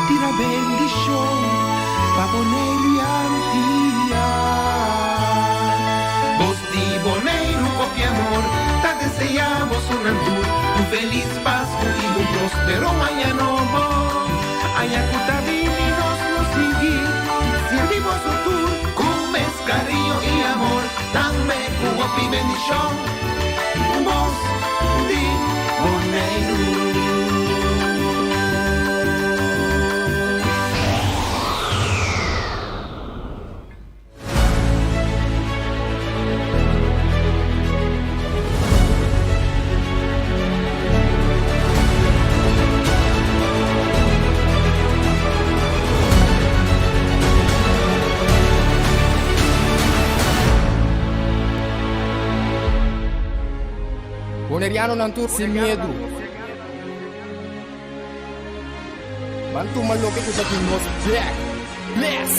Tira bendishon pa Boneiru i Antia. Bos di Boneiru kopi amor ta deseá bosonan tur un felis Pasku i un próspero aña nobo. Aña ku ta bini nos lo sigui sirbi boso tur ku mes kariño i amor, tambe ku hopi bendishon. Bos di Boneiru. Bonerianonan tur sin miedu. Ban tuma loke ku ta di nos bek. Bless!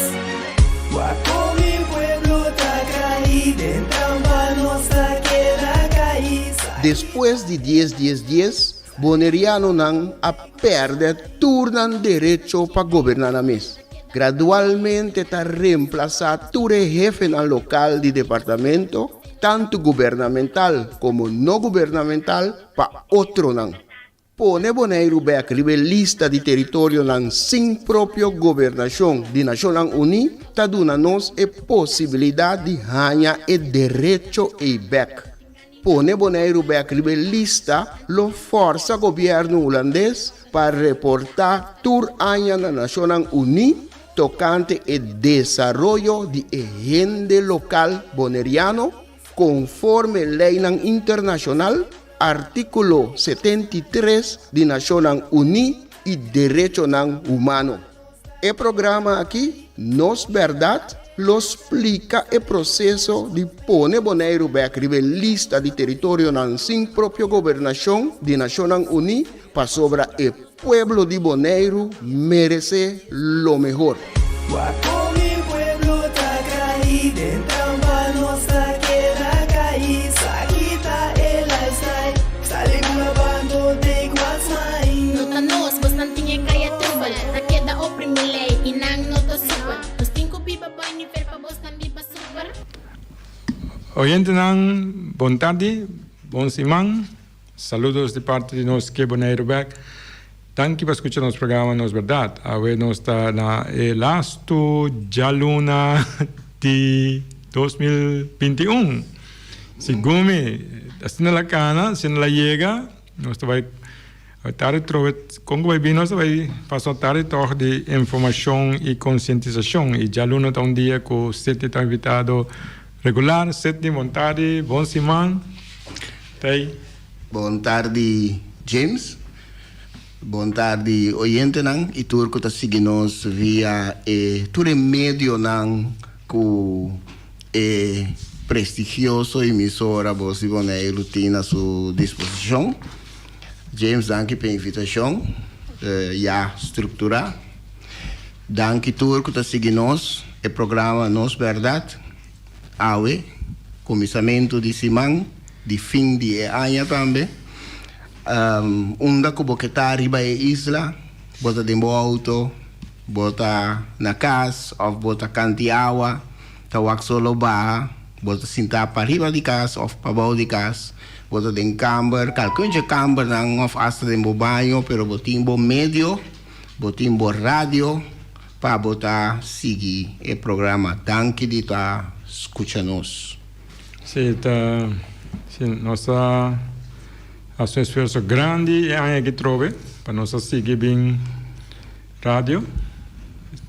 Wak kon mi pueblo ta kai, den trampa nos ta keda kai. Despues di dies dies dies, Bonerianonan a pèrdè tur nan derecho pa goberná nan mes. Gradualmente ta remplasá tur e hefenan lokal di departamento, tantu gubernamental komo no gubernamental, pa otronan. Pone Boneiru bèk riba e lista di teritorionan sin propio gobernashon di Nashonnan Uní ta duna nos e posibilidat di haña e derecho ei bèk. Pone Boneiru bèk riba e lista lo fòrsa gobièrnu hulandes pa reportá tur aña na Nashonnan Uní tokante e desaroyo di e hende lokal boneriano konforme leinan internashonal, Artíkulo 73 di Nashonnan Uní i Derechonan Humano. E programa aki, Nos Bèrdat, lo splika e proseso di pone Boneiru bèk riba e lista di teritorionan sin propio gobernashon di Nashonnan Uní pasobra e pueblo di Boneiru meresé lo mehor. Wak kon mi pueblo ta kai, den trampa nos ta keda kai, sa kita e lifestyle, sali bula banto take what's mine. No ta nos, bosnan tin e kaya trubel, ta keda oprimi lei i nan no ta super. Nos tin ku biba bai nivel pa bosnan biba super. Oyentenan, bon tardi, bon siman. Saludos di parti di nos Ke Boneiru Bek. Danki pa skucha nos programa Nos Bèrdat. Awe nos ta na e lastu djaluna di 2021. Segun mi, asina la kana, asina la yega, nos ta bai tardi trobe, kon ku bai bini nos ta bai pasa un tardi tòg di informashon i konsientisashon. I djaluna ta un dia ku Seti ta invitado regular. Seti, bon tardi, bon siman. Tei. Bon tardi James. Bon tardi oyentenan y tur cu ta sigui nos via e tur e medionan cu e prestigioso emisora Bos di Boneiru tin na su disposicion. James danki p'e invitacion ya structura. Danki tur cu ta sigui nos e programa Nos Berdad. Awe, kuminsamentu di siman, di fin di e aña tambe, unda ku bo ke ta riba e isla, bo ta den bo outo, bo ta na kas òf bo ta kanti awa, ta wak solo baha, bo ta sinta pariba di kas òf pabou di kas, bo ta den kamber, kalkun dje kambernan òf asta den bo baño, pero bo tin bo medio, bo tin bo radio. Pa bo ta sigui e programa. Danki di ta scucha nos. Sí, ta, sí, nos ta haci un esfuerzo grandi e aña aki trobe pa nos a sigui bin radio.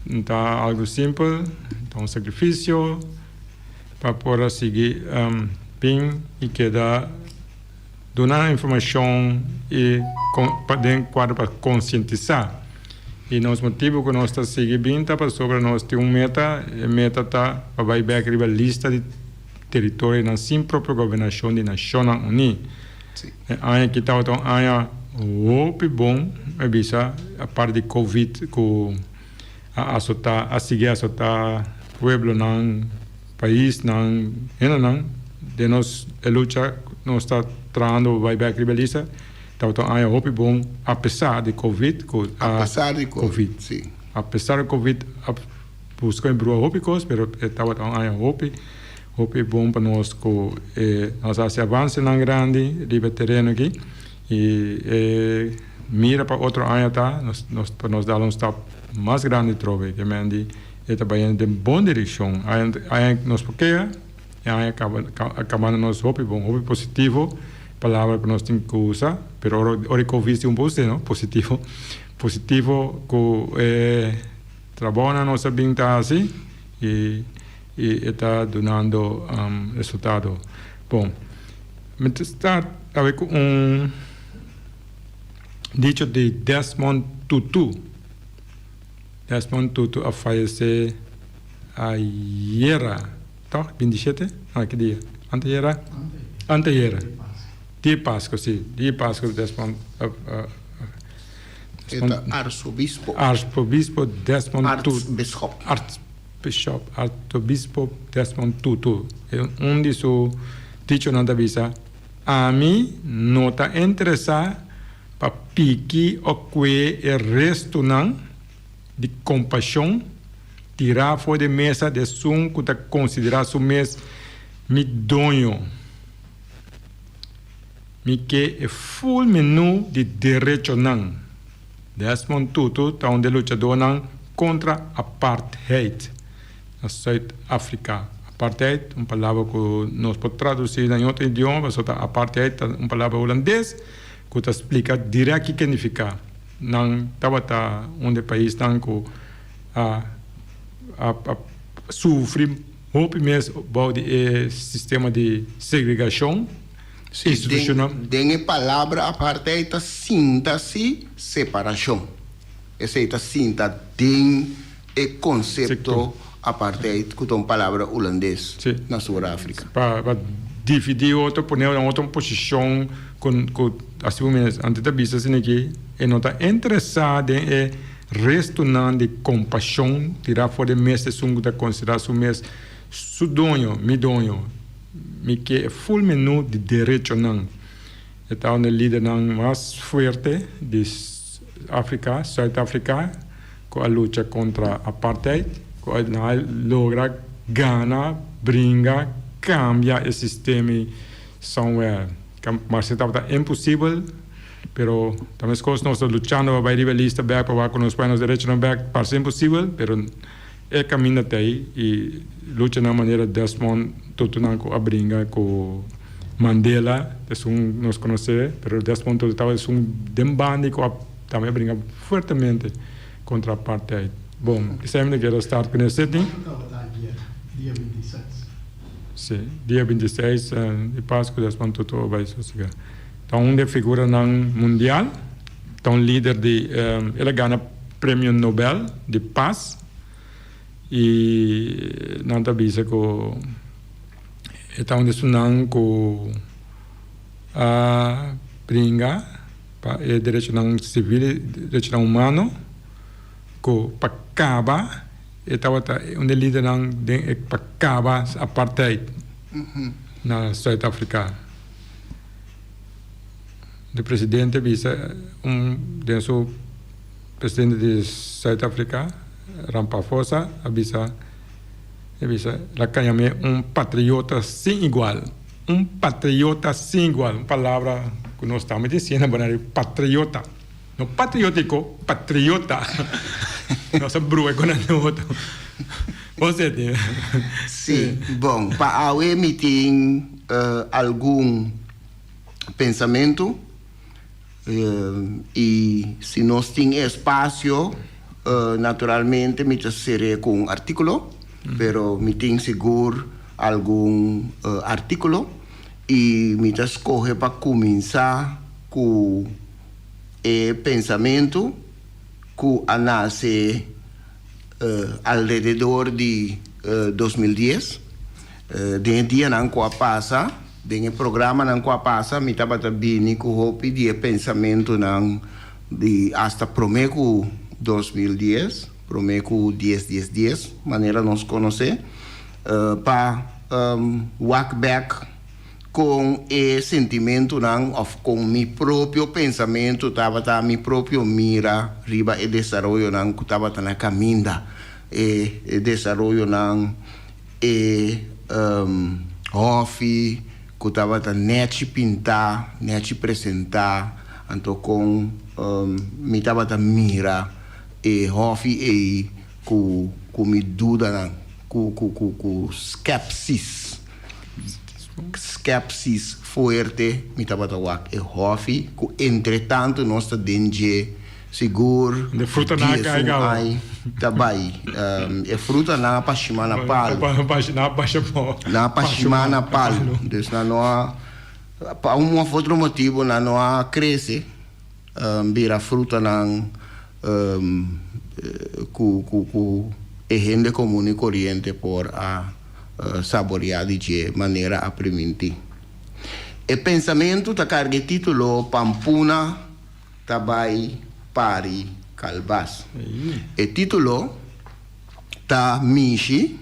No ta algo simpel, ta un sacrificio pa por a sigui bin y keda duna informacion y den cuadro pa concientisa. Y nos motibo cu nos ta sigui bin ta pasobra nos tin un meta, e meta ta pa bay bek riba lista di teritorionan sin propio gobernacion di Nacionnan Uní. E aña aki tabata un aña hopi bon, mi bisa, apart di covid cu a azota, a sigui azota pueblonan, paisnan, hendenan den nos e lucha nos ta trahando pa bay bek riba e lista. Tabata un aña hopi bon apesar di covid ku a Apesar di covid, si. Apesar di covid a buska i brua hopi kos pero e tabata un aña hopi hopi bon pa nos ku e nos a hasi avansenan grandi riba e tereno aki i e mira pa otro aña ta nos nos pa nos dal un stap mas grandi trobe ke men di e ta bayendo den bon direkshon aña nos por kea. E aña a kaba na nos hopi bon, hopi positivo, palabra ku nos tin ku usa, pero ora ora e covid tin un poco no, positivo, positivo ku e trabounan nos a bin ta hasi i i e ta dunando resultado. Bon, mi ta start awe ku un dicho di Desmond Tutu. Desmond Tutu a fayesé ayera, tòg? Bintishete? No, ki dia? Antayera? Antayera. Dia di Pasku, si. Dia di Pasku Desmond E ta arsobispo. Arsobispo Desmond Tutu. Artsbishop. Artsbishop, Arsobispo Desmond Tutu. Un di su dichonan ta bisa, Ami no ta interesá pa piki o kue e restunan di kompashon tirá for di mesa di esun ku ta konsiderá su mes mi doño. Mi ke e ful menú di derechonan. Desmond Tutu ta un di e luchadónan kontra apartheid na Sùit Afrika. Apartheid, un palabra ku nos por tradusí na otro idioma, pasobra ta apartheid ta un palabra hulandes. Ku ta splika dirèkt kiko nifiká. Nan tabata un di e paisnan ku a a sufri hopi mes bou di e sistema di segregashon institushonal. Den e palabra apartheid ta sinta si separashon. Esei ta sinta den e konsepto apartheid ku ta un palabra hulandes na Sur Afrika. Pa dividí otro, pone nan otro posishon ku ku asi bo mes antes ta bisa asina ki e no ta interesá den e restunan di kompashon tirá for di mes esun ku ta konsiderá su mes su doño, mi doño, mi ke e ful menú di derechonan. E ta un di e lidernan mas fuerte di Afrika, Suid Afrika. Ku a lucha kontra apartheid, ku a logra gana, bringa, kambia e sistema somewhere. Marse tabata imposibel, pero ta meskos nos ta luchando pa bai riba e lista bek pa wak ku nos pone nos derechonan bek, parse imposibel, pero e kaminda ta ei i luchanan manera Desmond Tutu nan ku a bringa ku Mandela, esun nos konosé, pero Desmond Tutu tabata esun den banda ku a. Tambe a bringa fuertemente kontra apartheid. Bon, esei mi ta kere start ku neseti. Tabata ayer, dia 26. Si, dia 26 di Pasku Desmond Tutu a bai sosega. Ta un di e figuranan mundial, ta un lider di, el a gana premio Nobel di pas i nan ta bisa ku e ta un di esunnan ku a bringa. Pa e derechonan sivil i derechonan humano ku pa kaba e tabata un di e lidernan den e pa kaba apartheid na Zuid Afrika. De presidente bisa un den su presidente di Zuid Afrika Ramaphosa a bisa e bisa la kañam'é un patriota sin igual. Un patriota sin igual, un palabra ku nos tambe ta diciendo Bonaire, patriota. No patriotico, patriota. Nos a brua ku nan otro. Bo seti. Sí, bon, pa awe mi tin algun pensamentu i si nos tin e espasio, naturalmente mi ta ser'é ku un artíkulo, pero mi tin sigur algun artíkulo i mi ta skohe pa kuminsá ku e pensamentu ku a nase alrededor di 2010. Den e dianan ku a pasa, den e programanan ku a pasa, mi tabata bini ku hopi di e pensamentunan di asta promé ku 2010, promé ku dies dies dies, manera nos konosé, pa wak bèk. Kon e sentimentunan òf kon mi propio pensamentu tabata, mi propio mira riba e desaroyonan ku tabata na kaminda, e desaroyonan, e hòfi ku tabata nèchi pintá, nèchi presentá, anto kon mi tabata mira e hòfi ei ku ku mi dudanan, ku ku ku ku skepsis. Skepsis fuerte mi tabata wak e hòfi ku entretantu nos ta den dje sigur De frutanan a kai diesun kaba. ai ta bai. E frutanan a pashima na palu. Nan a pasha po. Nan a pashima na palu. Dus nan no a pa un òf otro motibu nan no a krese bira frutanan ku ku ku e hende komun i koriente por a saboreá di dje manera a primintí. E pensamentu ta karga e título Pampuna ta bai pari kalbas. E título ta mishi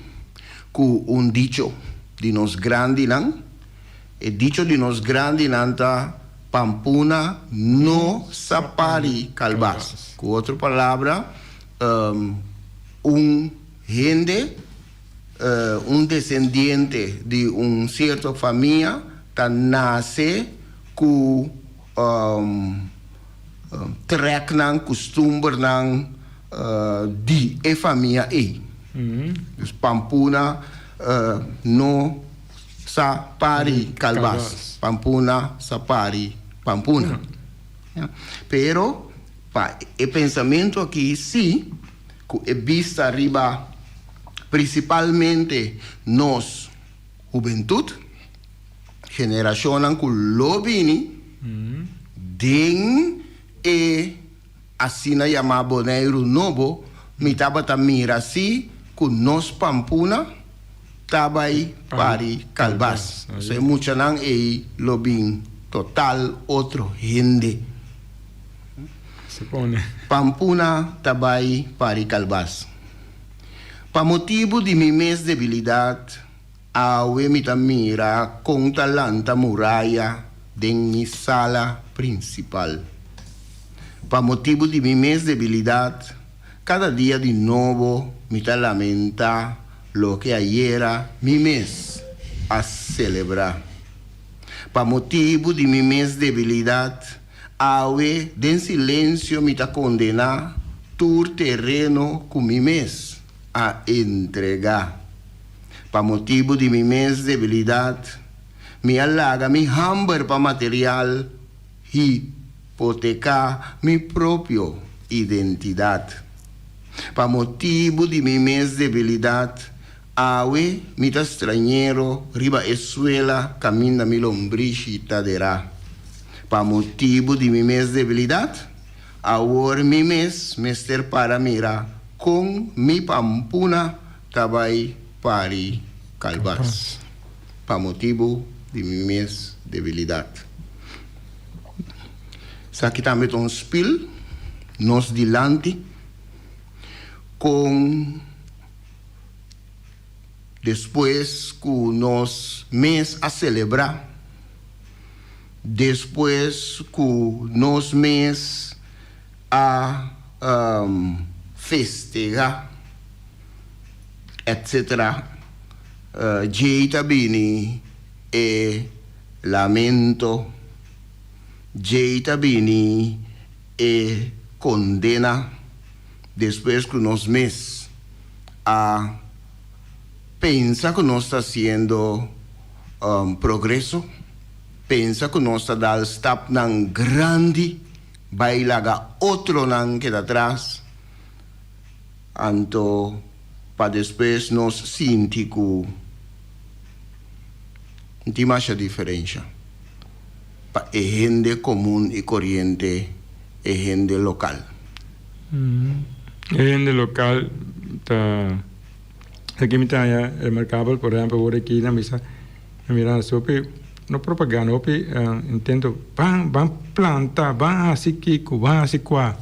ku un dicho di nos grandinan. E dicho di nos grandinan ta Pampuna no sa pari kalbas. Ku otro palabra, un hende. Un desendiente di un sierto famia ta nase ku treknan, kustumbernan di e famia ei. Dus pampuna no sa pari kalbas, pampuna sa pari pampuna. Pero pa e pensamentu aki si. Ku e bista riba prinsipalmente nos hubentut, generashonnan ku lo bini den e asina yamá Boneiru nobo, mi tabata mira si ku nos pampuna ta bai pari kalbas. So e muchanan ei lo bin total otro hende. Pampuna ta bai pari kalbas. Pa motibu di mi mes debilidat, awe mi ta mira kon ta lanta muraya den mi sala prinsipal. Pa motibu di mi mes debilidat, kada dia di nobo mi ta lamentá loke ayera mi mes a selebrá. Pa motibu di mi mes debilidat, Awe den silensio mi ta kondená tur tereno ku mi mes a entregá. Pa motibu di mi mes debilidat, mi a laga mi hamber pa material hipoteká mi propio identidat. Pa motibu di mi mes debilidat, awe mi ta strañero riba e suela kaminda mi lombrishi ta derá. Pa motibu di mi mes debilidat, awor mi mes mester para mira kon mi pampuna ta bai pari kalbas. Pa motibu di mi mes debilidat. Esaki tambe ta un spil nos dilanti kon. Despues ku nos mes a selebrá, despues ku nos mes a festehá, etcetera, djei ta bini e lamento, djei ta bini e kondena, despues ku nos mes a pensa ku nos ta hasiendo progreso, pensa ku nos ta dal stapnan grandi bai laga otronan keda tras, anto pa despues nos sinti ku no tin masha diferensha pa e hende komun i koriente, e hende lokal. E hende lokal ta aki mi ta haña remarkabel, por ehèmpel ora aki nan bisa mi mira hasi hopi no propaganda hopi intento ban ban planta ban hasi kiko ban hasi kua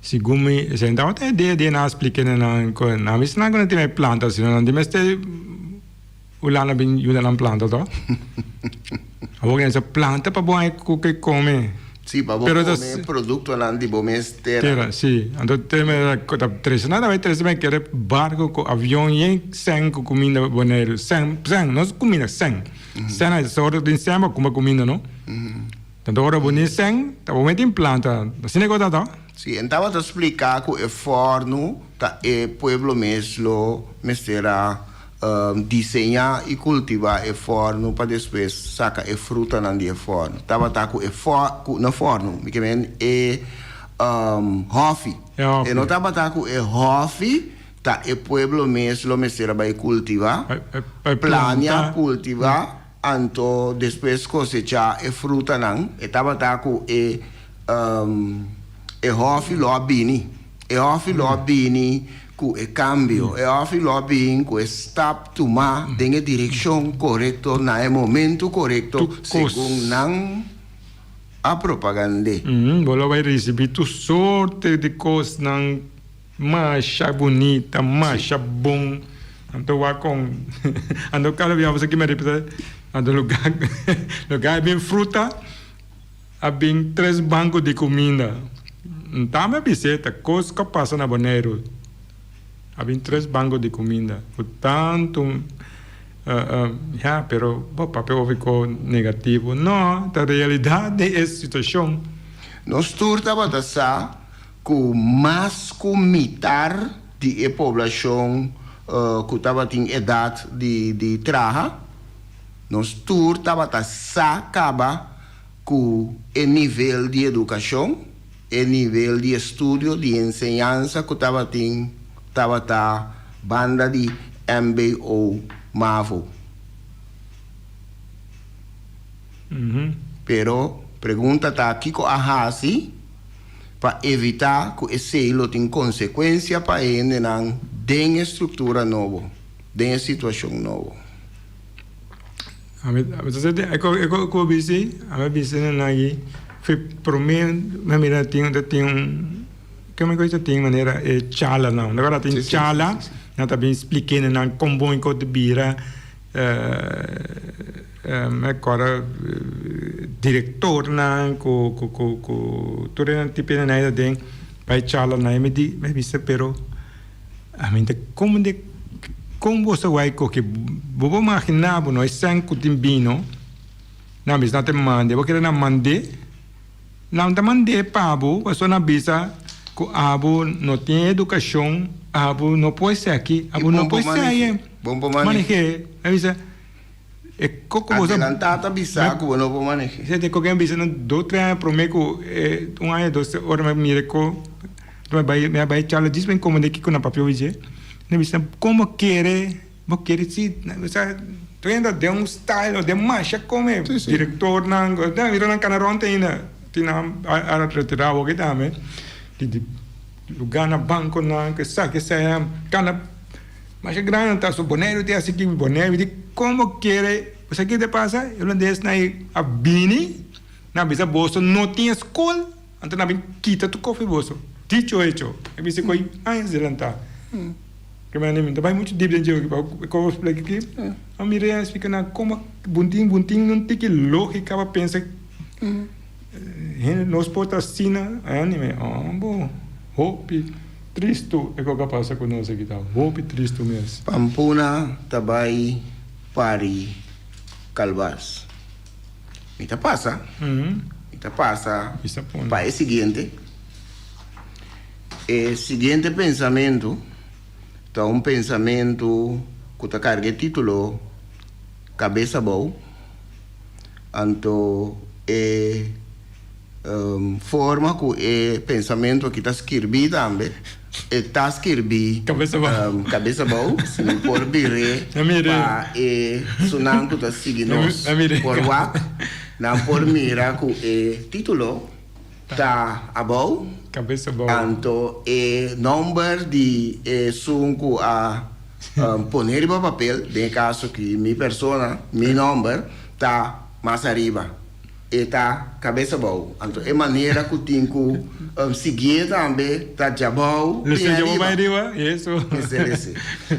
segun mi esei tabata e idea di nan a splika nan ku nan a bisa nan ku nan tin e planta sino nan tin mester. Hulanda bin yuda nan planta to. Awor nan sa planta pa bo haña ku ke kome. Sí, pa bo kome produktonan di bo mes tera. Tera, sí. Anto te manera ku ta trese nan ta bai trese bai kere barko ku avion yen sèn ku kuminda pa Boneiru. Sèn, sèn, no kuminda, sèn. Sèn a sòrta tin sèn pa kumpra kuminda no. Tanto ora bo ni sèn, ta bo mes tin planta. Asina ku ta to? Sí, en tabata splika ku e fòrnu ta e pueblo mes lo mester a diseñá i kultivá e fòrnu pa despues saka e frutanan di e fòrnu. Tabata ku e fò, ku, no fòrnu, mi ke men e hòfi. E no tabata ku e hòfi ta e pueblo mes lo mester a bai kultivá, plania, kultivá, anto despues kosechá e frutanan. E tabata ku e e hòfi lo a bini. E hòfi lo a bini ku e kambio. E hòfi lo a bin ku e stap tumá den e direkshon korekto na e momentu korekto segun nan a propagand'é. Bo lo bai risibí tur sorte di kosnan masha bunita, masha bon. Anto wak kon anto kada bia bo sa kima ripita anto lugá lugá e bin fruta. A bin tres banco di cuminda. N tambe a bis'é ta cos cu a pasa na Boneiru. A bin tres banco di cuminda cu tanto ya, pero bo papia hopi co negativo. No, ta realidad di e situacion. Nos tur tabata sa cu mas cu mitar di e poblacion cu tabatin edad di traha, Nos tur tabata sa caba cu e nivel di educacion, e nivel di estudio, di enseñansa cu tabatin tabata banda di mbo mavo. Pero pregunta ta kico a haci pa evita cu esey lo tin consecuencia pa e hendenan den e structura nobo, den e situacion nobo. Ami ta senti e ko ku bisi ami bisi na nagi fi prome mi a mira tin ta tin un keme ku ta tin manera e chala nan no ta tin chala nan ta bin splike na nan kon bon ku ta bira mi acorda director nan ku ku ku tur e tipo nan ta den bai chala nan mi di mi bisa pero. Ami ta como de con bo sa wai koke bo por magina bo no e sèn ku tin bino nan bisa nan ta mande bo kere nan mande nan ta mande pa bo pasobra nan bisa ku abo no tin edukashon abo no por esaki abo no por esei maneh'é a bisa e koko bo sa Adelantá ta bisa ku bo no por maneh'é. E koke a bisa nan dos tres aña prome ku un aña dos ora mi a mira ko. Mi a bai, mi a bai charla djis ben komende kiko nan papia oye. Mi bisa, komo kere, bo kere si, osea, tu hende den un style, den masha kome, direktornan, nan mira nan kana rònt ainda, tin nan a retirá awor tambe, di di lugá na bankonan, esaki esei, kana masha grandi nan ta, so Boneiru tin asiki, Boneiru di komo kere, osea kiko ta pasa, e holandesnan ei a bini, nan a bisa boso no tin e skol. Anto nan bin kita tur kofi boso. Dicho hecho. E bisa ku años delantá. Ke manera mi ta bai muchu dip den dje oki pa ku splika aki. A mira e splika nan komo buntin buntin un tiki lógika pa pensa hende nos por ta asina anime oh bo hopi tristu e kos a pasa ku nos aki ta hopi tristu mes. Pampuna ta bai pari kalbas. Mi ta pasa, mi ta pasa pa e siguiente. E siguiente pensamentu ta un pensamentu ku ta karga e título Kabes Abou. Anto e forma ku e pensamentu aki ta skirbí tambe, e ta skirbí kabes abou, si mi por bir'é pa e sunan ku ta sigui nos por wak, nan por mira ku e título ta abou, anto e nòmber di esun ku a pone riba papel, den e kaso aki mi persona, mi nòmber, ta mas ariba. E ta kabes abou. Anto e manera ku tin ku siguié tambe ta djabou Lese bin djabou bai ariba. riba, eso. Mester lese.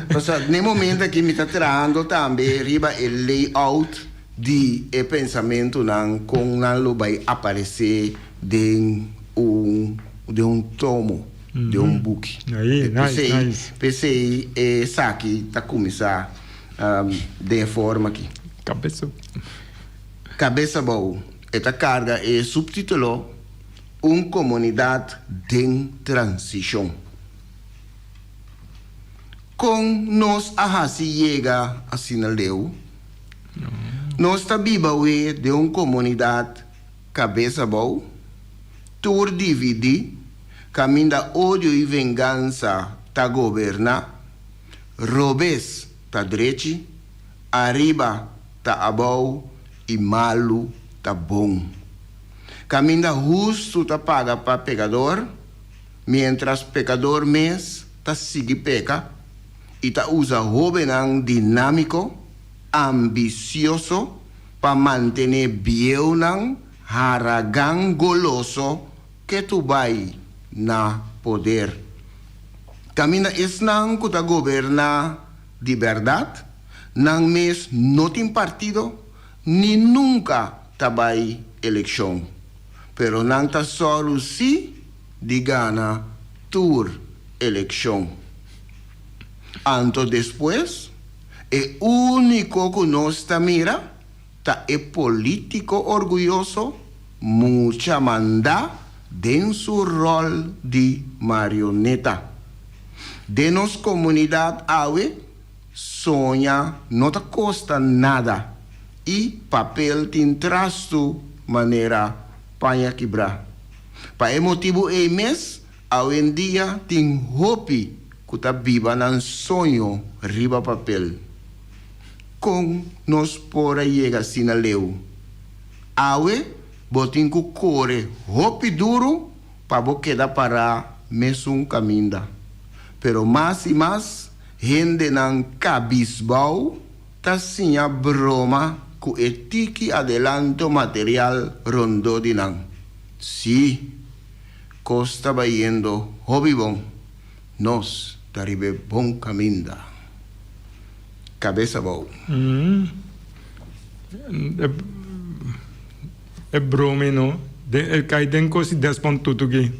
Pasobra n'e momento aki mi ta trahando tambe riba e layout di e pensamentunan kon nan lo bai aparesé den un den un tomo, den un buki. Ahí, nice, P'esei, nice. p'esei esaki ta kuminsá den e forma aki. Kabes. Kabes abou, e ta karga e suptitulo Un komunidat den transishon. Kon nos a hasi yega asina leu? Nos ta biba awe den un komunidat kabes abou, tur dividí, kaminda odio i vengansa ta goberná, robes ta drechi, ariba ta abou i malu ta bon. Kaminda hustu ta paga pa pekador, miéntras pekador mes ta sigui peka i ta usa hóbennan dinámiko, ambisioso pa mantené bieunan haragan goloso ketu bai na poder. Kaminda esnan ku ta goberná di bèrdat, Nan mes no tin partido ni nunca ta bay eleccion, pero nan ta sòru si di gana tur eleccion. Anto despues e unico cu nos ta mira ta e politico orguyoso mucha manda den su rol di marioneta. Den nos comunidad awe Soña no ta kosta nada i papel tin trastu manera paña kibrá. Pa e motibu ei mes, awendia tin hopi ku ta biba nan soño riba papel. Kon nos por a yega asina leu? Awe bo tin ku kore hopi duru pa bo keda pará mesun kaminda. Pero mas i mas hendenan kabisbou ta siña broma ku e tiki adelanto material rondó di nan. Sí, kos ta bayendo hopi bon. Nos ta riba e bon kaminda. Kabes abou. E broma no. E kai den kos di Desmond Tutu ki.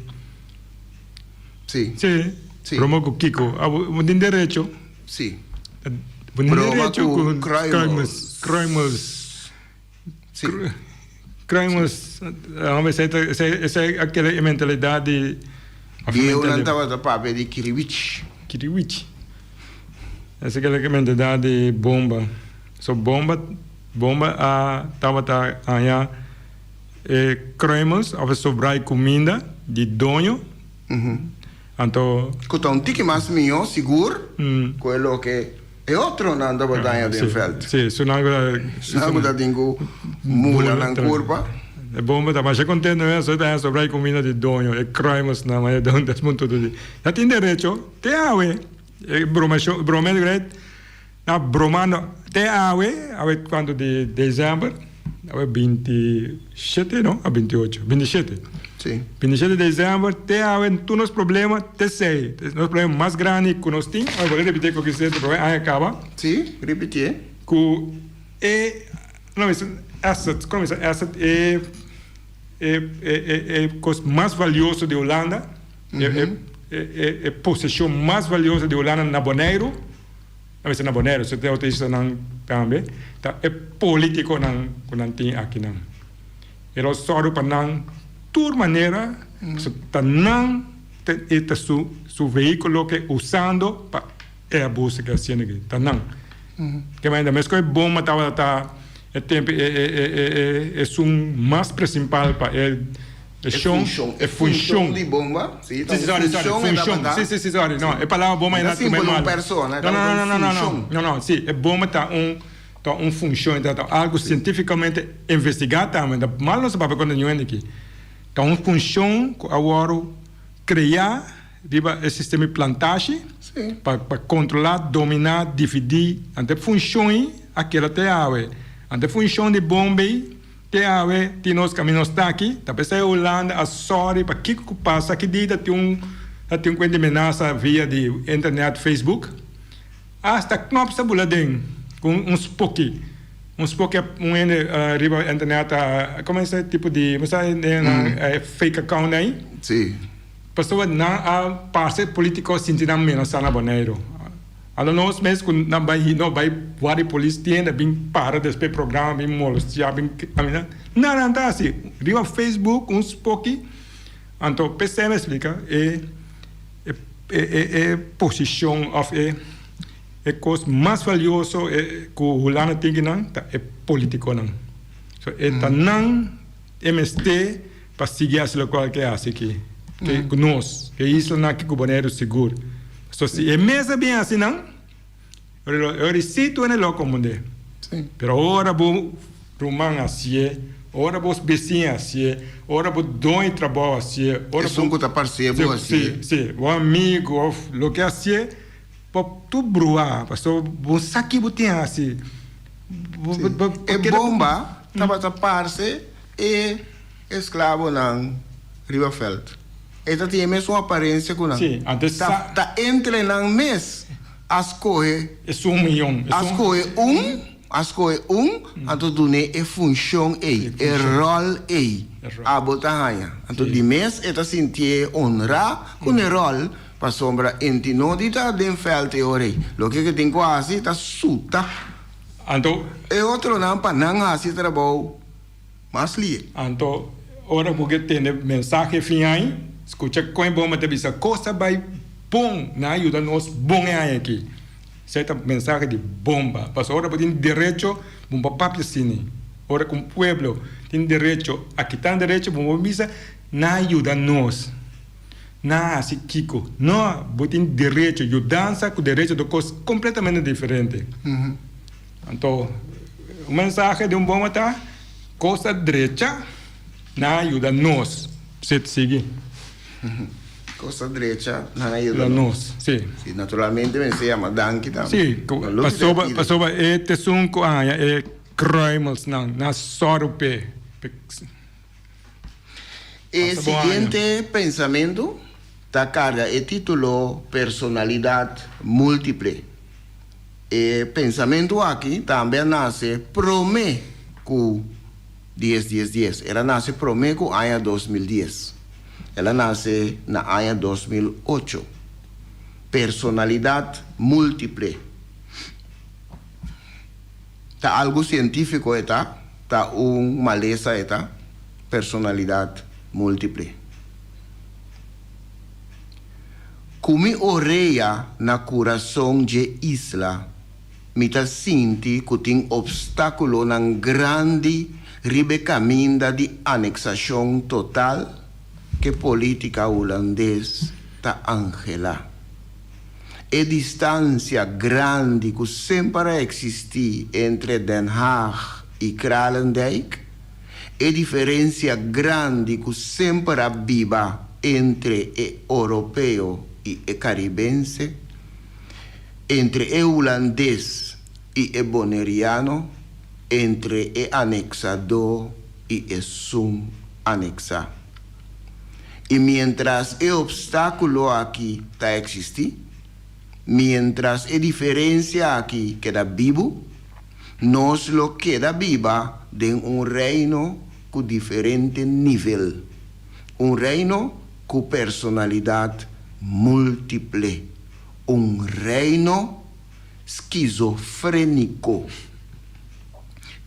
Sí. Sí. Sí. Broma ku kiko? Ah, bo tin derecho. Sí. Bo tin Broma derecho ku ku kruimels. Kruimels. Sí. Kruimels. Hombre, esei ta, esei, esei akele e mentalidad di. Bieunan tabata papia di kiriwich. Kiriwich. Esei kele mentalidad di bomba. So bomba, bomba a tabata haña. E kruimels of e sobrai kuminda di doño. Anto. Ku ta un tiki mas mihó sigur ku e loke e otronan tabata haña den vèlt. Sí, su nan ku ta. Su nan ku ta tin ku mula nan kurpa. E bomba ta masha kontento mes pasobra e ta haña sobrai kuminda di doño. E kruimelsnan maya don Desmond Tutu di. Ya tin derecho te awe. E broma broma Na bromando te awe, awe cuanto di december, awe 27 no, a 28, 27. Sí. 27 december te awe tur nos problema te sei. Nos problema mas grandi cu nos tin, awe bolbe repiti cu kisé te prome aña caba. Sí, ripitié. Cu e, no mi asset, como mi sa asset, e e e e cos mas valioso di Hulanda, e e e posesion mas valioso di Hulanda na Boneiru. A mester na Boneiru, so tin otro islanan tambe, ta e politiconan cu nan tin akinan. E lo sòru pa nan tur manera, pasobra ta nan ta e ta su su vehiculo ke usando pa e abuso ke haciendo aki, ta nan. Ke manera mesco e bomba tabata ta e tempo e e e e esun mas principal pa e. E funshon. E funshon. di bomba. Si, si, sorry, sorry. Funshon. Si, si, si, sorry. No, e palabra bomba No ta simpel un persona, No, no, no, no, no, no. No, no, si. E bomba ta un, ta un funshon, ta algu sientificamente investigá tambe. Ta mal nos a papia kontra niun hende aki. Ta un funshon ku a wòrdu kreá riba e sistema di plantashi pa pa kontrolá, dominá, dividí. Anto e funshon ei a keda te awe. Anto e funshon di bomba ei. Te awe tin nos kaminda nos ta aki, ta p'esei Hulanda a sòri pa kiko ku pasa aki di ta tin un ta tin un kuenta di menasa via di internet Facebook. Asta knòp sa bula den ku un spoki, un spoki un hende riba internet a komo esei tipo di bo sa nan fake account ei? Si. Pasobra nan a parse politico sinti nan menasa na Boneiru. Anto nos mes ku nan bai no bai wak di polis tienda bin para despues programa bin molestia bin camina nada nan ta hasi riba Facebook un spoki anto p'esei mi a splika e e posicion of e e kos mas valioso ku Hulanda tin ki nan ta e politiconan so e ta nan e mester Pa sigui hasi lokual ke hasi aki ku nos, e islanan aki ku Boneiru sigur. Pasobra si e mes a bin hasi nan, e risi tur hende lo komprendé. Pero ora bo ruman hasié, ora bo bisiña hasié, ora bo doño di trabou hasié, ora bo. Esun ku ta parsé bo hasié. Si, si, bo amigu òf loke hasié, bo tur bruá, pasobra bo sa ki bo tin hasi. E bomba tabata parse E esklabonan riba vèlt. E ta tin e mesun aparensia ku nan. Sí, antes Ta, sa. ta entre nan mes a skohe. Esun miyon, A esun. skohe un, a skohe un, anto dun'é e funshon ei, E e funshon. ròl ei. E ròl. Abo ta haña. Anto Sí. di mes e ta sintié honrá ku n'e ròl, pasobra enti no di ta den vèlt e ora ei. Loke ke tin ku hasi ta suta. Anto. E otronan pa nan hasi trabou mas lie. Anto, ora ku ke tende mensahe fin ai, skucha kon e bon bo ta bisa, Kos a bai bon, nan a yuda nos bon e aña aki. Esei ta mensahe di bomba. Pasobra ora bo tin derecho, bo no por papia asina. Ora ku un pueblo tin derecho, a kita nan derecho, bo no por bisa, Nan a yuda nos. Nan a hasi kiko? No, bo tin derecho. Yudansa ku derecho ta kos kompletamente diferente. Anto, un mensahe di un bomba ta, Kos a drecha, nan a yuda nos. Sit, sigui. Kos a drecha, nan a yuda nos. Si. Si, naturalmente mester yama danki tambe. Si, pasobra, pasobra e t'esun ku a haña e kruimelsnan, nan a sòru p'e. E siguiente pensamentu ta karga e título Personalidat Múltiple. E pensamentu aki tambe a nase promé ku dies dies dies. El a nase promé ku aña 2010. El a nase na aña 2008. Personalidat múltiple. Ta algu sientífiko e ta? Ta un malesa e ta? Personalidat múltiple. Ku mi orea na kurason dje isla, mi ta sinti ku tin opstákulonan grandi riba e kaminda di aneksashon total k'e polítika hulandes ta anhelá. E distansia grandi ku semper a eksistí entre Den Haag i Kralendijk, e diferensia grandi ku semper a biba entre e oropeo i e karibense, entre e hulandes i e boneriano, entre e aneksadó i esun aneksá. I miéntras e opstákulo aki ta eksistí, miéntras e diferensia aki keda bibu, nos lo keda biba den un reino ku diferente nivel, un reino ku personalidat múltiple, un reino skizofréniko.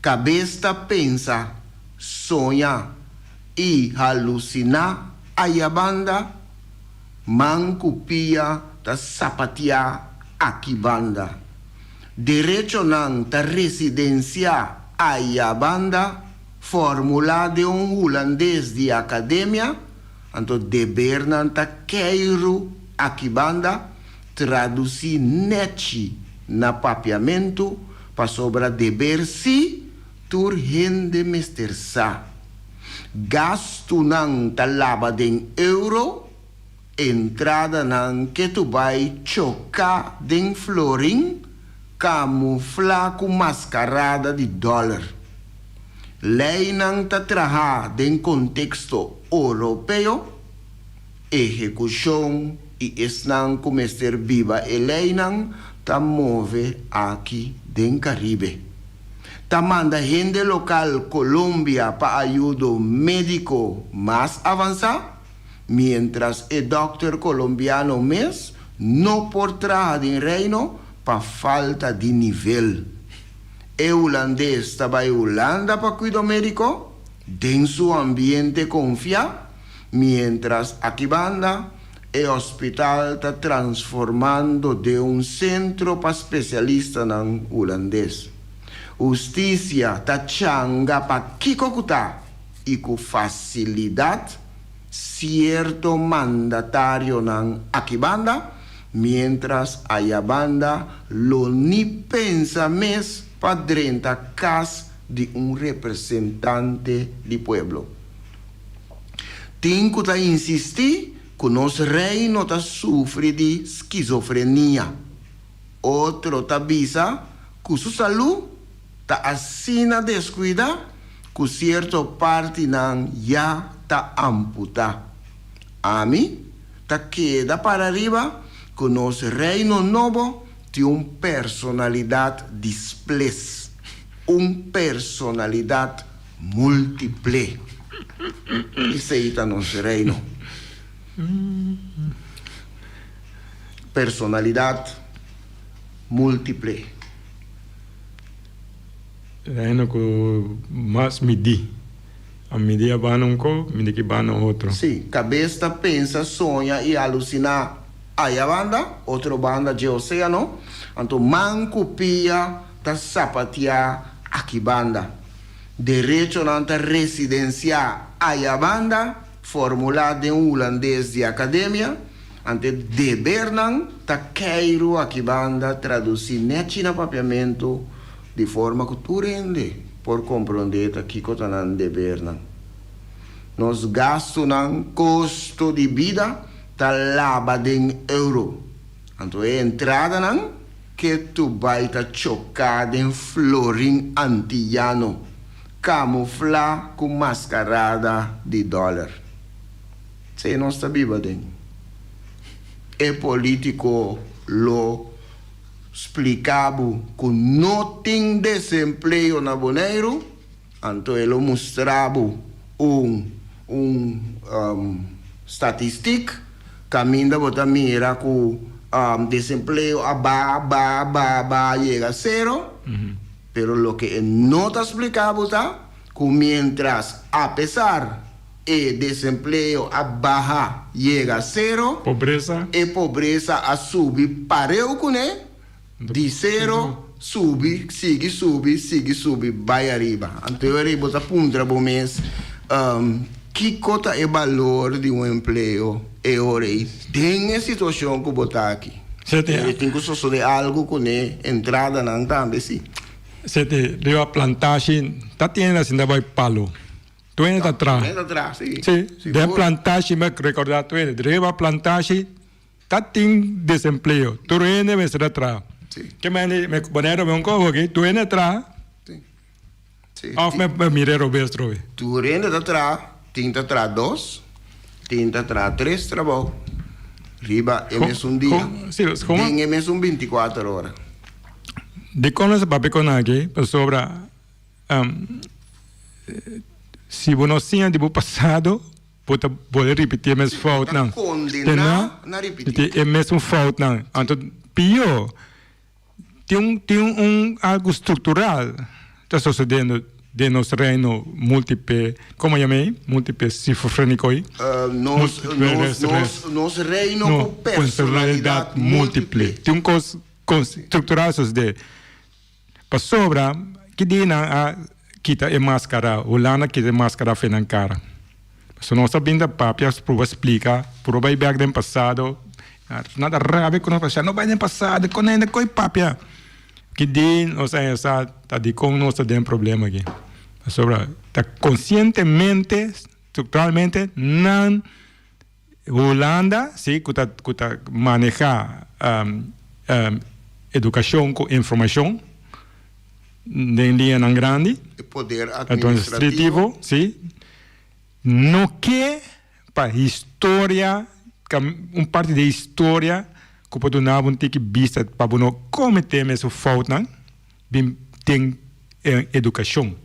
Kabes ta pensa, soña I halusiná ayabanda, man ku pia ta sapatiá akibanda. Derechonan ta residensiá ayabanda, formulá den un hulandes di akademia, anto debernan ta keiru akibanda, tradusí nèchi na papiamentu, pasobra deber sí Tur hende mester sa. Gastunan ta laba den euro, entradanan ke tu bai choká den florin kamuflá ku maskarada di dòler. Leinan ta trahá den konteksto oropeo, ehekushon i esnan ku mester biba e leinan ta move aki den Karibe. Ta manda hende lokal Colombia pa ayudo médiko mas avansá, miéntras e dòkter kolombiano mes no por traha den Reino pa falta di nivel. E hulandes ta bai Hulanda pa kuido médiko den su ambiente konfiá, miéntras aki banda e hospital ta transformando den un sentro pa spesialistanan hulandes. Hustisia ta changa pa kiko ku ta i ku fasilidat sierto mandatarionan aki banda, miéntras aya banda lo ni pensa mes pa drenta kas di un representante di pueblo. Tin ku ta insistí ku nos reino ta sufri di skizofrenia. Otro ta bisa ku su salú ta asina deskuidá ku sierto partinan ya ta amputá. Ami ta keda para riba ku nos reino nobo tin un personalidat disples, un personalidat múltiple. Esei ta nos reino. Personalidat múltiple. Reino ku mas midí. A midí a banda un ko, midí ki banda otro. Sí, kabes ta pensa, soña i alusiná aya banda, otro banda dje oséano, anto man ku pia ta sapatiá aki banda. Derechonan ta residensiá aya banda, formulá den hulandes di akademia, anto e debernan ta keiru aki banda tradusí nèchi na papiamentu di forma ku tur hende por komprondé ta kiko ta nan debernan. Nos gastunan, kosto di bida, ta laba den euro, anto e entradanan ke tu bai ta choká den florin antiyano, kamuflá ku maskarada di dòler. Esei nos ta biba den. E polítiko lo splika bo ku no tin desempleo na Boneiru, anto e lo mustra bo un un statistik kaminda bo ta mira ku desempleo a baha, baha, baha, baha yega sero, pero loke e no ta splika bo ta ku mientras apesar e desempleo a baha yega sero, Pobresa. e pobresa a subi pareu kuné, di sero subi, sigui subi, sigui subi bai ariba. Anto e ora bo ta puntra bo mes, kiko ta e balor di un empleo e ora ei den e situashon ku bo ta aki? Sete. Tin ku sosodé algu kuné entradanan tambe si. Sete, riba plantashi ta tiene asinta bai palo. Tuene ta tra. Tuene ta tra, si. Si, den plantashi mi a recorda tuene. Riba plantashi ta tin desempleo. Tur hende mester ta traha. Si. Ke mende mi Bonaire mi un koho aki, tur hende traha. Si. Si. Of mi mira robes trobe. Tur hende ta traha, tin ta traha dos, tin ta traha tres trabou riba e mesun dia. Si, komo? Den e mesun binticuater ora. Dikon nos a papia kon aki? Pasobra. Si bo no siña di bo pasado, bo ta bolbe ripití e mes foutnan. Bo ta kondená na ripití. E mesun foutnan. Anto pió, tin un tin un algu struktural ta sosodiendo den nos reino múltiple, komo yama ei? Múltiple schizofréniko ei? Nos nos nos nos reino ku personalidat múltiple. Tin un kos struktural sosodé. Pasobra ki dia nan a kita e maskara, Hulanda kita e maskara fe nan kara. Pasobra nos a bin ta papia, proba splika, proba bai bek den pasado, nan ta rabia ku nos pasobra no bai den pasado, kon hende koe papia. Ki dia nos a hesa ta dikon nos ta den problema aki. Pasobra ta konsientemente, strukturalmente nan Hulanda si ku ta ku ta maneha edukashon ku informashon. Den liñanan grandi. E poder administrativo. Si. No ke pa historia, un parti di historia ku por duna bo un tiki bista pa bo no kometé mesun foutnan bin den edukashon.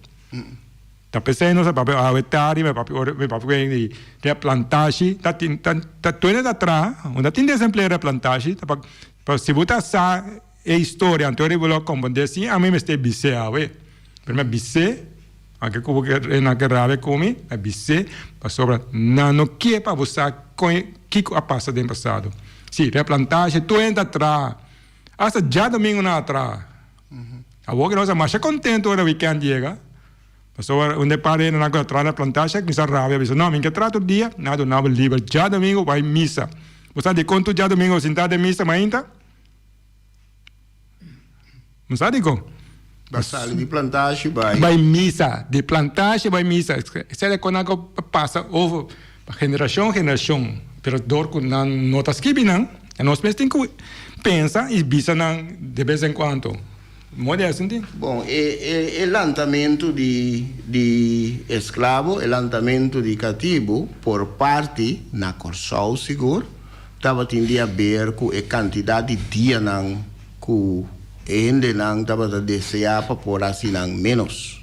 Ta p'esei nos a papia awe tardi, mi a papia ora mi papia ku di replantashi, ta tin ta ta tuende ta traha, unda tin desempleo replantashi ta pa si bo ta sa E historia anto riba lo comprende si ami mester bis'é awe. Pero mi a bis'é, aunke ku bo ke nan ke rabia ku mi, mi a bis'é pasobra nan no ke pa bo sa kon kiko a pasa den pasado. Si, replantashe tur hende ta traha, asta djadomingo nan a traha. Awor ke nos a masha kontento ora wikènt yega, pasobra un de par hende nan ku a traha na plantashe a kuminsá rabia, bisa no mi ke traha tur dia, nan a duna bo liber djadomingo bai misa. Bo sa dikon tur djadomingo bo sinta den misa mainta? No sa dikon. Ba sali di plantashi bai. Bai misa. Di plantashi bai misa. Esei ta kon nan ku pasa over pa generashon generashon. Pero dor ku nan no ta skibi nan, nos mes tin ku pensa i bisa nan de bes en kuanto. Mooi di asinti. Bon, e e e lantamentu di di esklabo, e lantamentu di katibu por parti na Kòrsou sigur, Tabatin di haber ku e kantidat di dianan ku e hendenan tabata deseá pa por hasi nan ménos.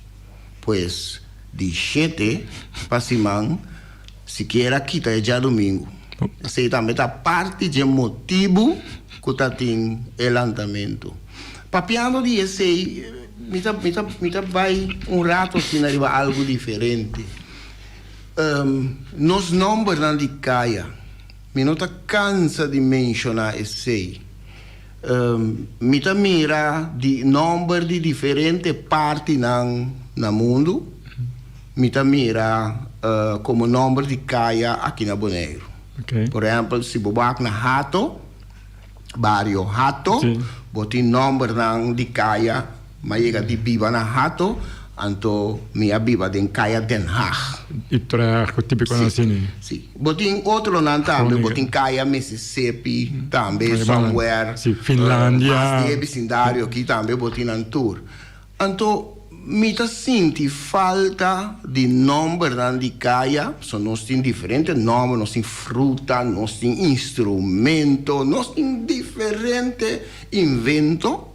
Pues, di shete pa siman, sikiera kita e djadumingu. Esei tambe ta parti dje motibu ku ta tin e lantamentu. Papiando di esei, mi ta mi ta mi ta bai un rato asina riba algu diferente. Nos nòmbernan di kaya. Mi no ta kansa di menshoná esei. Mi ta mira di nòmber di diferente partinan na mundu, mi ta mira komo nòmber di kaya aki na Boneiru. Por ehèmpel, si bo wak na Hato, bario Hato, bo tin nòmbernan di kaya. Mi a yega di biba na Hato, anto mi a biba den Kaya Den Haag. Utrecht, ku típikonan asina. Si. Bo tin otronan tambe, bo tin Kaya Mississippi tambe, somewhere. Si, Finlandia. Mas di e bisindario aki tambe bo tin nan tur. Anto mi ta sinti falta di nòmbernan di kaya, pasobra nos tin diferente nòmber, nos tin fruta, nos tin instrumento, nos tin diferente invento.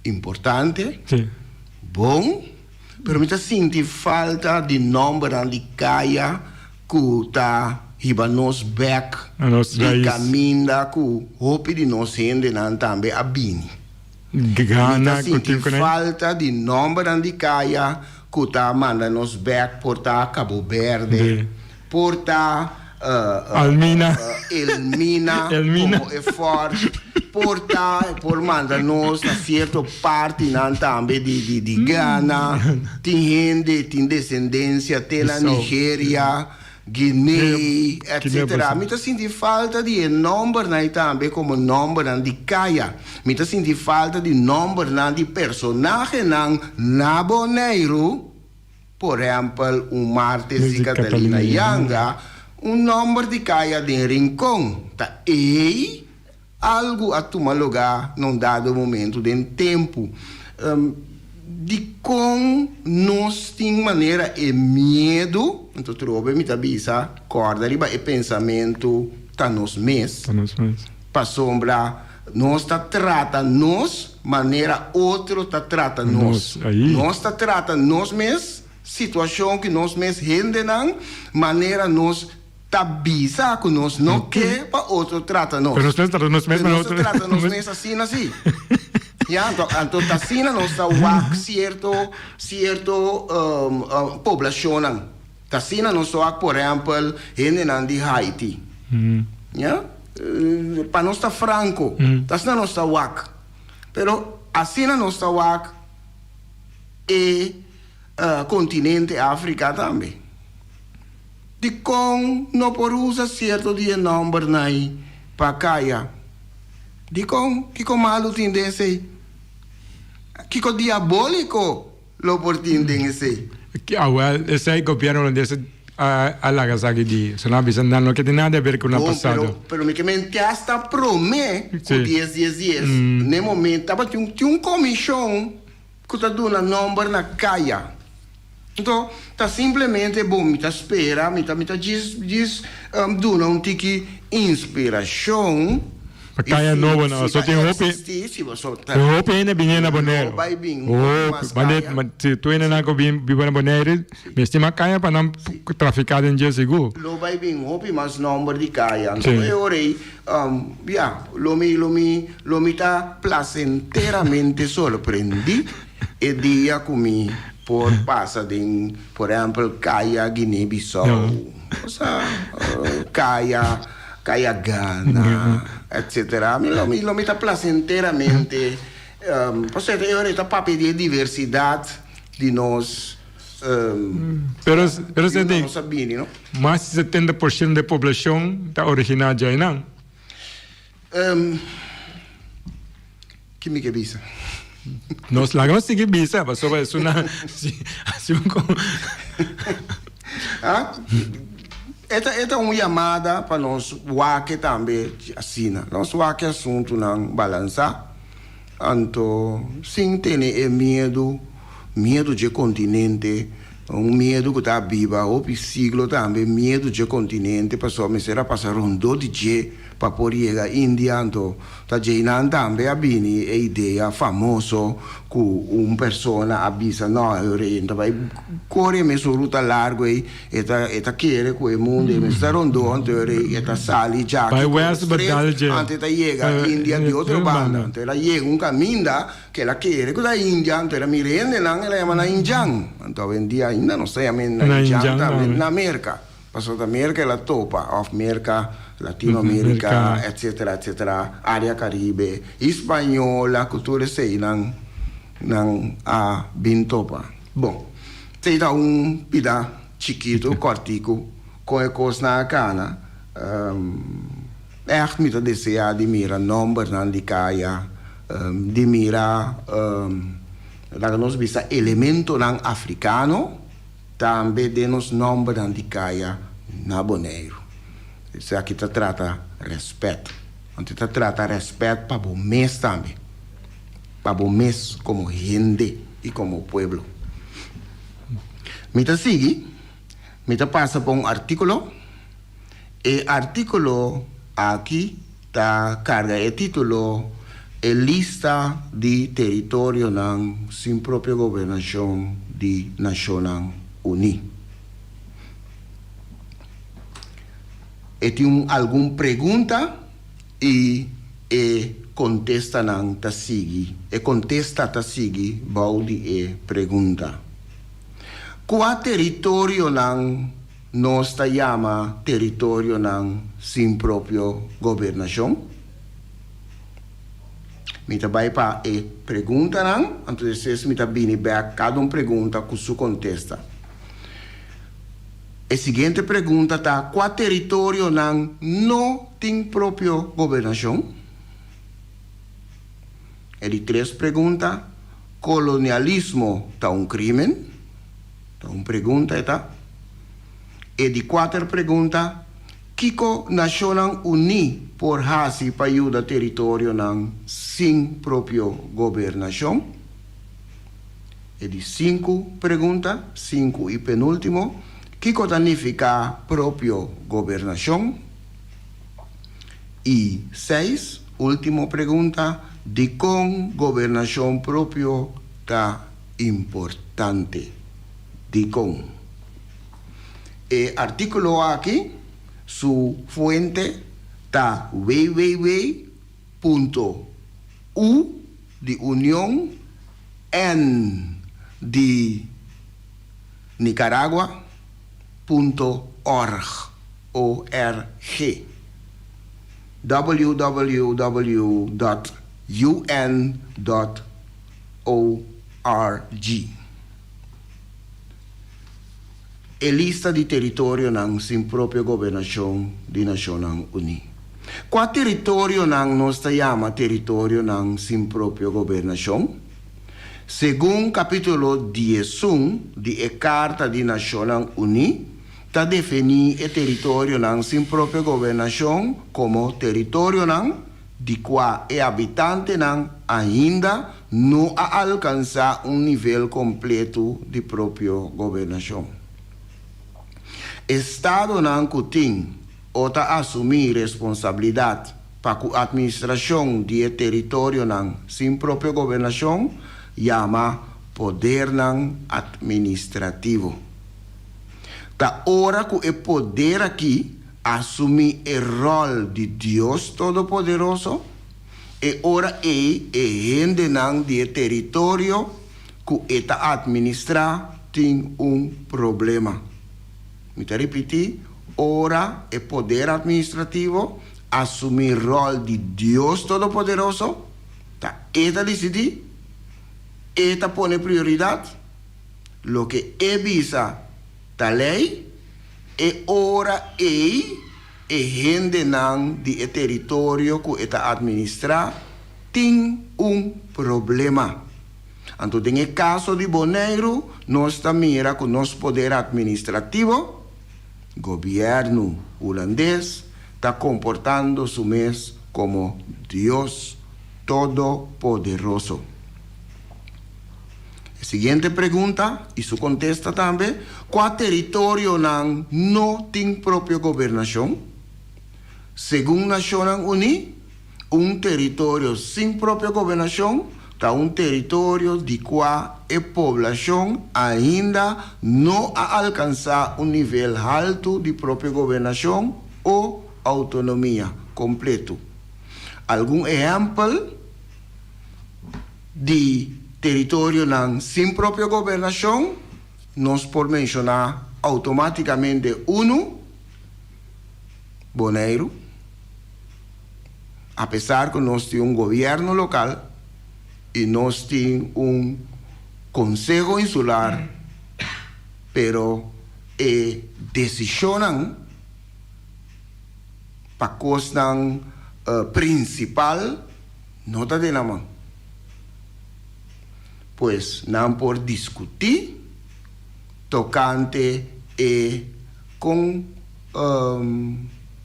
Importante, bon, pero mi ta sinti falta di nombernan di kaya ku ta hiba nos bek di kaminda ku hopi di nos hendenan tambe a bini. Mi ta sinti falta di nombernan di kaya ku ta manda nos bek por ta Cabo Berde, por ta Almina. Elmina, komo e fort, por ta por manda nos na sierto partinan tambe di di Ghana, tin hende tin desendensia te na Nigeria, Guinea, etcetera. Mi ta sinti falta di e nombernan ei tambe komo nombernan di kaya. Mi ta sinti falta di nombernan di personahenan na Boneiru. Por ehèmpel, un martes di Catalina Yanga, un nòmber di kaya den Rincon ta ei algu a tuma lugá na un dado momentu den tempu. Dikon nos tin manera e miedu? Anto trobe mi ta bisa, kòrda riba e pensamentu ta nos mes. Pasobra nos ta trata nos manera otro ta trata nos. Nos ta trata nos mes situashon ku nos mes hendenan manera nos ta bisa ku nos no ke pa otro trata nos. Pero nos mes trata nos mes Pero nos ta trata nos mes asina si. Ya, anto anto ta asina nos ta wak sierto sierto poblashonnan. Ta asina nos ta wak por ehèmpel hendenan di Haiti. Ya, pa nos ta franco, ta asina nos ta wak. Pero asina nos ta wak e continente Africa tambe. Dikon no por usa cierto di e nombernan ei pa caya? Dikon? Kiko malu tin den esei? Kiko diabolico lo por tin den esei? Awel, esei gobierno holandes a laga esaki di. So nan a bisa nan no ke tin nada di haber ku nan pasado. Bon, pero mi ke mente hasta prome ku dies dies dies, n'e momento tabatin un tin un komishon. ku ta duna nòmber na kaya. Anto ta simplemente bo mi ta spera, mi ta mi ta djis djis duna un tiki inspirashon. Pa kaya nobo nan, si pasobra ta tin hopi existi, si boso ta tin hopi hende bini na Boneiru. lo bai bin hopi mas Hopi, kaya. si tur hendenan ku bin biba na Boneiru mester mas kaya pa nan trafiká den dje sigur. Lo bai bin hopi mas nòmber di kaya. Anto Si. e ora ei, ya, lo mi lo mi lo mi ta plasenteramente sorprendí e dia ku mi por pasa den, por ehèmpel, Kaya Guinea Bissau, osea, Kaya, Kaya Ghana, etcetera. Mi lo mi lo mi ta plasenteramente, pasobra e ora ei ta papia di e diversidat di nos, Pero, pero di unda senti, nos a bini, no? mas di 70% di e poblashon ta originá djainan. Ki mi ke bisa? Nos laga nos sigui bisa pasobra esun a hasi un ko. Ah, e ta e ta un yamada pa nos wak tambe asina. Nos wak asuntunan balansá, anto sin tene e miedu, miedu dje kontinente, un miedu ku ta biba hopi siglo tambe, miedu dje kontinente pasobra mester a pasa rondó di dje Pa por yega India anto ta djeinan tambe a bini e idea famoso cu un persona a bisa no e rey ta bay core e mesun ruta largo ey e ta e ta kere cu e mundo e mes ta rondo anto e rey e ta sali djaki Bay core west straight dal dje anto e ta yega India di otro banda anto el a yega un caminda cu el a kere cu ta India anto el a mira hendenan el a yama nan Injan anto awendia ainda nos ta yama nan Injan tambe na Merca. Pasobra ta Merka el a topa, òf Merka, Latinoamerika, etsetera, etsetera, área Karibe, Hispaniola, ku tur eseinan nan a bin topa. Bon, esei ta un pida chikitu, kòrtiku, kon e kosnan a kana. Ègt mi ta deseá di mira nòmbernan di kaya, di mira, laga nos bisa, elementonan afrikano. Tambe den nos nòmbernan di kaya na Boneiru. Esaki ta trata rèspèt. Anto e ta trata rèspèt pa bo mes tambe. Pa bo mes komo hende i komo pueblo. Mi ta sigui, mi ta pasa pa un artíkulo. E artíkulo aki ta karga e título E lista di teritorionan sin propio gobernashon di Nashonnan Uní. E tin un algun pregunta i e kontestanan ta sigui e kontesta ta sigui bou di e pregunta. Kua teritorionan Nos ta yama teritorionan sin propio gobernashon? Mi ta bai pa e preguntanan, anto despues mi ta bini bek kada un pregunta ku su kontesta. E siguiente pregunta ta, kua teritorionan no tin propio gobernashon? E di tres pregunta, kolonialismo ta un krimen? Ta un pregunta e ta. E di kuater pregunta, Kiko Nashonnan Uní por hasi pa yuda teritorionan sin propio gobernashon? E di sinku pregunta, sinku i penúltimo, Kiko ta nifiká propio gobernashon? I seis, último pregunta, Dikon gobernashon propio ta importante. Dikon? E artíkulo aki su fuente ta www punto u di Union N di Nicaragua punto org, O-R-G. Www dot un dot org. E lista di teritorionan sin propio gobernashon di Nashonnan Uní. Kua teritorionan nos ta yama teritorionan sin propio gobernashon? Segun kapítulo 11 di e Karta di Nashonnan Uní ta definí e teritorionan sin propio gobernashon komo teritorionan. di kua e habitantenan ainda no a alkansá un nivel kompletu di propio gobernashon. Estadonan ku tin o ta asumí responsabilidat pa ku atministrashon di e teritorionan sin propio gobernashon yama podernan atministrativo. Ta ora ku e poder akí asumí e ròl di Dios Todopoderoso, e ora ei e hendenan di e teritorio ku e ta atministrá tin un problema. Mi ta ripití, ora e poder atministrativo asumí ròl di Dios Todopoderoso, ta e ta disidí, e ta pone prioridat, loke e bisa ta lei, e ora ei e hendenan di e teritorio ku e ta atministrá tin un problema. Anto den e kaso di Boneiru nos ta mira ku nos poder atministrativo, gobièrnu hulandes, ta komportando su mes komo Dios Todopoderoso. E siguiente pregunta i su kontesta tambe, Kua teritorionan no tin propio gobernashon? Segun Nashonnan Uní, un teritorio sin propio gobernashon ta un teritorio di kua e poblashon ainda no a alkansá un nivel haltu di propio gobernashon o outonomia kompletu. Algun ehèmpel. Di teritorionan sin propio gobernashon nos por menshoná outomátikamente unu, Boneiru. Apesar ku nos tin un gobièrnu lokal i nos tin un konseho insular, pero e desishonnan pa kosnan prinsipal no ta den nan man. Pues nan por diskutí tokante e kon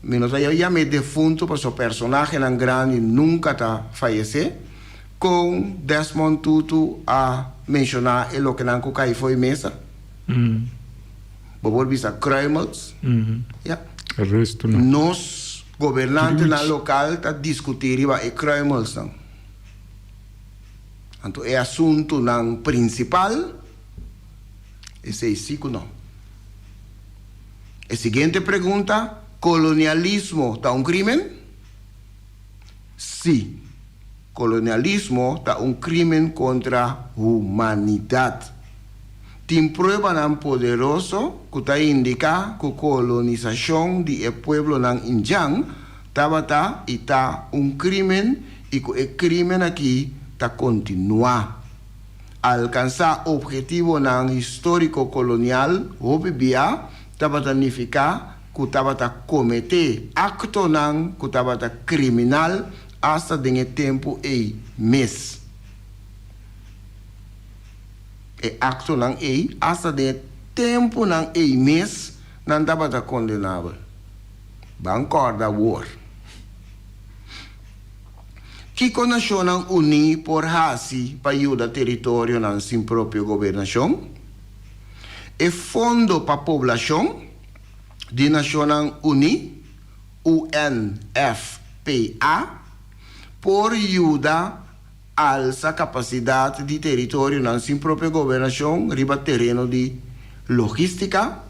mi no ta yam'é defuntu pasobra personahenan grandi nunka ta fayesé, kon Desmond Tutu a menshoná e lokenan ku kai fo'i mesa. Bo por bisa kruimels. Ya. Nos gobernantenan lokal ta diskutí riba e kruimelsnan. Anto e asuntunan prinsipal, esei sí ku no. E siguiente pregunta, kolonialismo ta un krímen? Sí, kolonialismo ta un krímen kontra humanidat. Tin pruebanan poderoso ku ta indiká ku kolonisashon di e pueblonan indjan tabata i ta un krímen i ku e krímen akí ta kontinuá. Alkansá ophetivonan históriko kolonial hopi bia tabata nifiká ku tabata kometé aktonan ku tabata kriminal asta den e tempu ei mes. E aktonan ei, asta den e tempunan ei mes, nan tabata kondenabel. Ban kòrda awor. Kiko Nashonnan Uní por hasi pa yuda teritorionan sin propio gobernashon? E Fondo pa Poblashon di Nashonnan Uní, UNFPA, por yuda alsa kapasidat di teritorionan sin propio gobernashon riba tereno di logístika,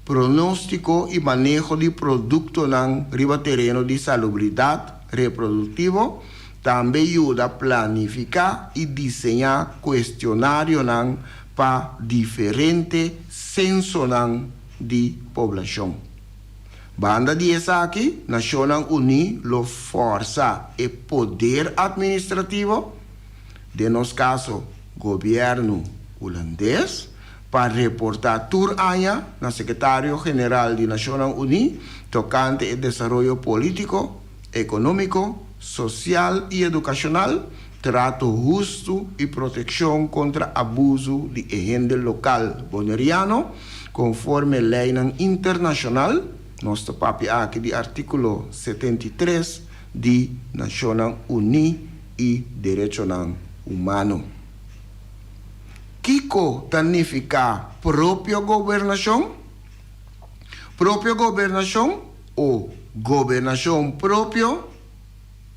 pronóstiko i maneho di produktonan riba tereno di salubridat reproduktivo, tambe yuda planifiká i diseñá kuestionarionan pa diferente sensonan di poblashon. Banda di esaki, Nashonnan Uní lo fòrsa e poder atministrativo, den nos kaso gobièrnu hulandes, pa reportá tur aña na Sekretario General di Nashonnan Uní tokante e desaroyo polítiko, ekonómiko, sosial i edukashonal, trato hustu i protekshon kontra abusu di e hende lokal boneriano konforme leinan internashonal, nos ta papia aki di artíkulo 73. di Nashonnan Uní i Derechonan Humano. Kiko ta nifiká propio gobernashon? Propio gobernashon o gobernashon propio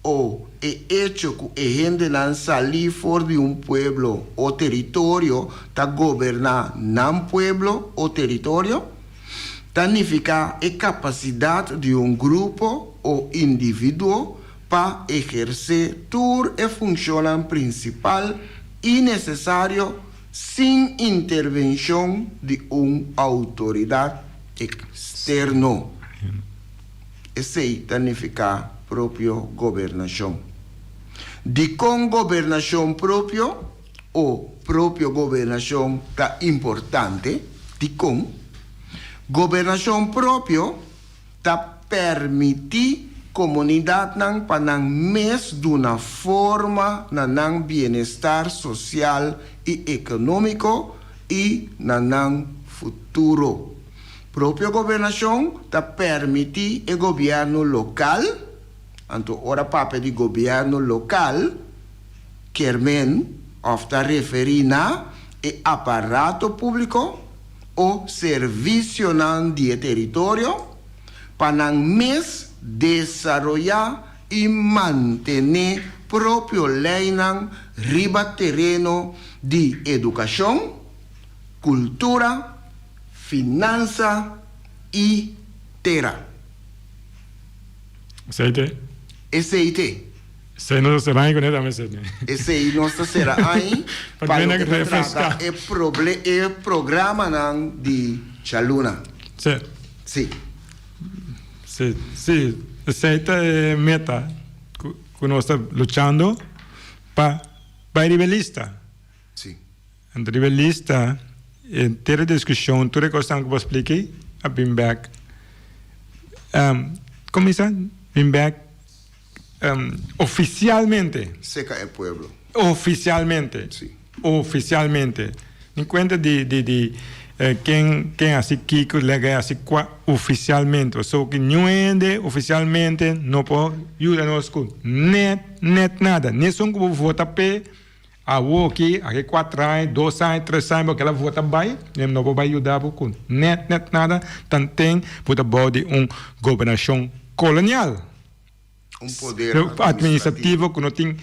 o e echo ku e hendenan salí for di un pueblo o teritorio ta goberná nan pueblo o teritorio, ta nifiká e kapasidat di un grupo o individuo pa ehersé tur e funshonnan prinsipal i nesesario sin intervenshon di un outoridat eksterno. Esei ta nifiká propio gobernashon. Dikon gobernashon propio o propio gobernashon ta importante? Dikon? Gobernashon propio ta permití komunidatnan pa nan mes duna forma na nan bienestar sosial i ekonómiko i na nan futuro. Propio gobernashon ta permití e gobièrnu lokal, anto ora papia di gobièrnu lokal kier men òf ta referí na e aparato públiko o servisionan di e teritorio, pa nan mes desaroyá i mantené propio leinan riba tereno di edukashon, kultura, finansa i tera. Esei te. Esei te. Esei nos ta sera ain kuné tambe esei. Esei nos ta sera ain pa loke ta trata e proble e programanan di djaluna. Si. Si. Si, si. Esei ta e meta ku nos ta luchando pa bai riba e lista. Si. Anto riba e lista henter e diskushon tur e kosnan ku bo a splika ei a bin bek. Komo bisa? Bin bek ofisialmente. Seka e pueblo. Ofisialmente. Si. Ofisialmente. Ni kuenta di di di ken ken hasi kiko lege hasi kua ofisialmente. Pasobra ku niun hende ofisialmente no por yuda nos ku net net nada. Ni esun ku bo vota p'e. Awoki, aki kuater aña, dos aña, tres aña bo keda vota bai, e no por bai yuda bo ku net net nada, tanten bo ta bou di un gobernashon kolonial. Un poder administrativo ku no tin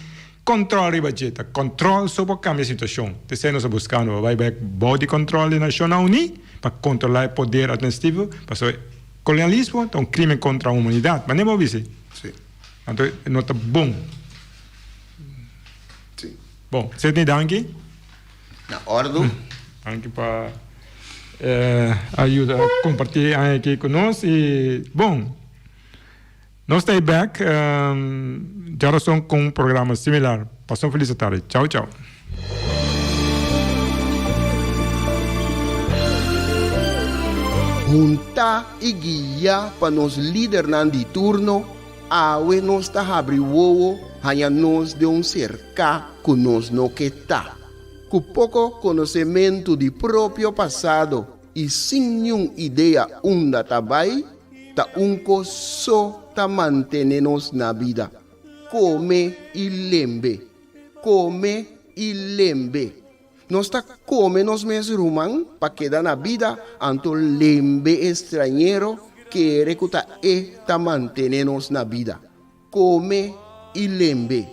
kontrol riba dje. Ta kontrol so por kambia situashon. P'esei nos a buskando pa bai bek bou di kontrol di Nashonnan Uní pa kontrolá e poder administrativo, pasobra kolonialismo ta un krimen kontra humanidat. Manera bo a bisa? Si. Anto no ta bon. Sí. Bon, Sidney danki. Na ordu. Danki pa a yuda comparti e aña aki cu nos y bon, nos ta e back djarason cu un programa similar. Pasa un feliz tarde. Chao chao. Hunta y guia pa nos lidernan di turno Awe nos ta habri wowo haña nos den un serká ku nos no ke ta. Ku poko konosementu di propio pasado i sin niun idea unda ta bai, ta un kos so ta mantené nos na bida, kome i lembe, kome i lembe. Nos ta kome nos mes ruman pa keda na bida, anto lembe e strañero kere ku ta e ta mantene nos na bida. Kome i lembe,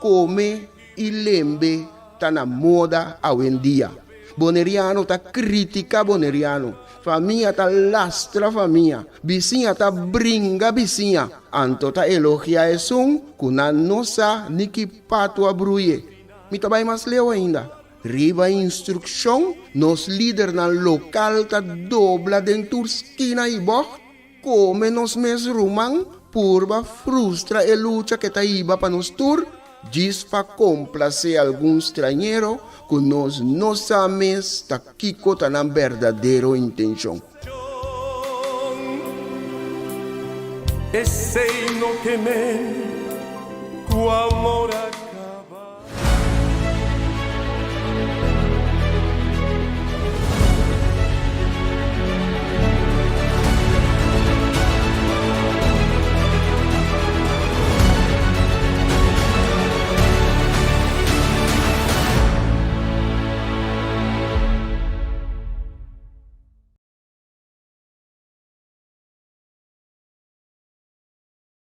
kome i lembe ta na moda awendia. Boneriano ta kritika boneriano, famia ta lastra famia, bisiña ta bringa bisiña, anto ta elogia esun ku nan no sa ni ki patu a bruye. Mi ta bai mas leu ainda. Riba instrukshon, nos lidernan lokal ta dobla den tur skina i bògt, kome nos mes ruman, purba frustra e lucha ke ta hiba pa nos tur, djis pa komplasé algun strañero ku nos no sa mes ta kiko ta nan berdadero intenshon. Esei no ke men ku amor a.